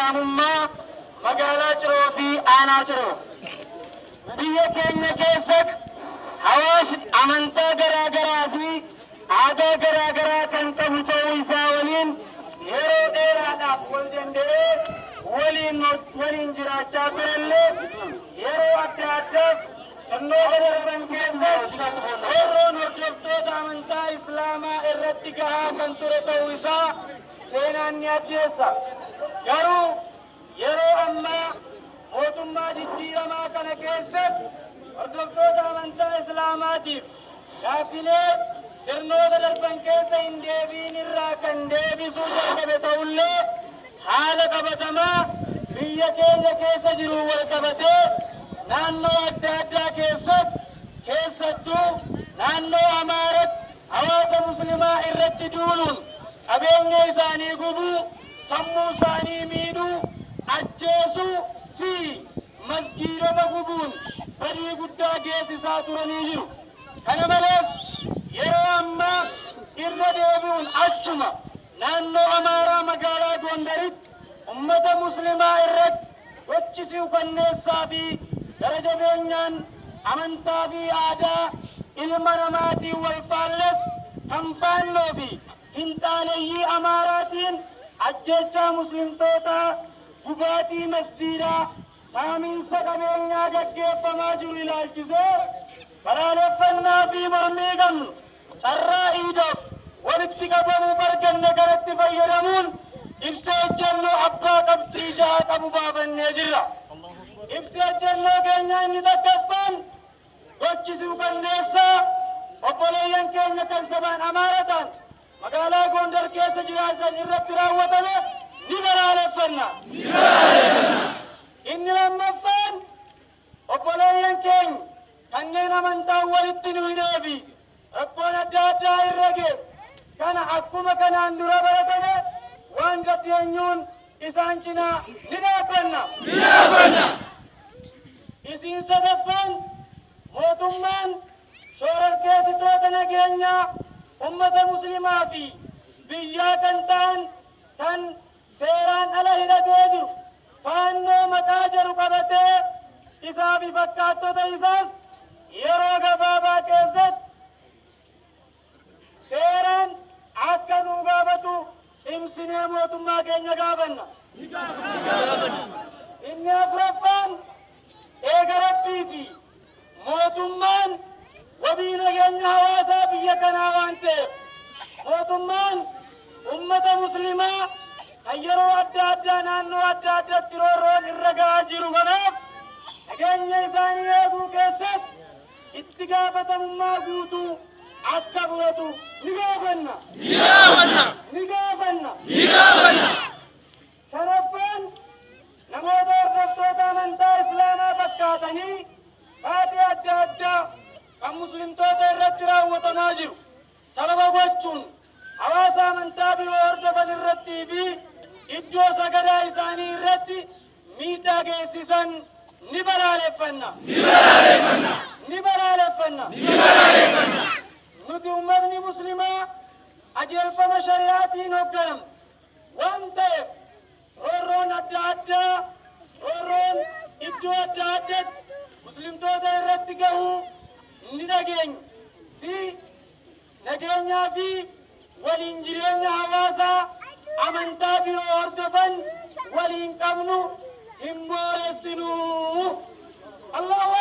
Islaamummaa Magaalaa Ciroo fi Aanaa Ciroo. Biyya keenya keessatti hawaasni amantaa garaa garaa fi aadaa garaa garaa kan qabu ta'uu isaa waliin yeroo dheeraadhaaf wal danda'ee waliin jiraachaa turellee, yeroo adda addaaf sirnoota darban keessatti roorroon hordoftoota amantaa Islaamaa irratti gahaa kan ture ta'uu isaa seenaan ni addeessa. Garuu yeroo ammaa mootummaa jijjiiramaa kana keessatti hordoftoota amantaa Islaamaatiif gaaffilee sirnoota darban keessa hin deebiin irraa kan deebisuu jalqabe ta'ullee, haala qabatamaa biyya keenya keessa jiru wal qabatee naannoo adda addaa keessatti, keessattuu naannoo Amaaratti, hawaasa Muslimaa irratti duuluun qabeenya isaanii gubuu, sammuu isaanii miidhuu, ajjeesuu fi masgiidota gubuun badii guddaa geessisaa turanii jiru. Kana malees yeroo ammaa irra deebi'uun achuma naannoo Amaaraa magaalaa Gondaritti ummata Muslimaa irratti gochi suukanneessaa fi gara jabeenyaan amantaa fi aadaa ilma namaatiin wal faallessu kan Faannoo fi finxaaleyyii Amaaraatiin ajjeechaa Muslimtootaa, gubaatii masjiidaa, saamiinsa qabeenyaa gaggeeffamaa jiru ilaalchisee balaaleffannaa fi mormii qabnu carraa Iidaaf walitti qabamuuf arganne kanatti fayyadamuun ibsa ejjennoo abbaa qabxii jaha qabu baafannee jirra. Ibsi ejjennoo keenyaa inni tokkoffaan, gochi suukanneessaa obboleeyyan keenya kan sabaan Amaara ta'an magaalaa Gondar keessa jiraatan irratti raawwatame ni balaaleffanna. Inni lammaffaan, obboleeyyan keenya kanneen amantaan walitti nu hidhee fi rakkoon adda addaa irra ga'e kana akkuma kanaan dura baratame waan dandeenyuun isaan cinaa ni dhaabbanna. Isiin sadaffaan, mootummaan shororkeessitoota nageenyaa ummata Muslimaa fi biyyaa kan ta'an, kan seeraan ala hidhatee jiru Faannoo maqaa jedhu qabatee, isaa fi fakkaattota isaas yeroo gabaabaa keessatti seeraan akka nuu gaafatu cimsinee mootummaa keenya gaafanna. Inni afuraffaan, eega Rabbii fi mootummaan wabii nageenya hawaasaa biyya kanaa waan ta'eef, mootummaan ummata Muslimaa kan yeroo adda addaa naannoo adda addaatti roorroon irra ga'aa jiru kanaaf nageenya isaanii eeguu keessatti itti gaafatamummaa guutuu akka fudhatu ni gaafanna. Ni gaafanna. Shanaffaan, namoota hordoftoota amantaa Islaamaa fakkaatanii taatee adda addaa kan Muslimtoota irratti raawwatamaa jiru sababa gochuun hawaasa amantaa biroo hordofan irrattii fi iddoo sagadaa isaanii irratti miidhaa geessisan ni balaaleffanna. Ni balaaleffanna. Nuti ummatni Muslimaa qajeelfama shari'aatiin hoogganamnu waan ta'eef, roorroon adda addaa, roorroon iddoo adda addaatti Muslimtoota irratti gahuu ni dhageenya fi nageenyaa fi waliin jireenya hawaasaa amantaa biroo hordofan waliin qabnu hin booressinu. Allahu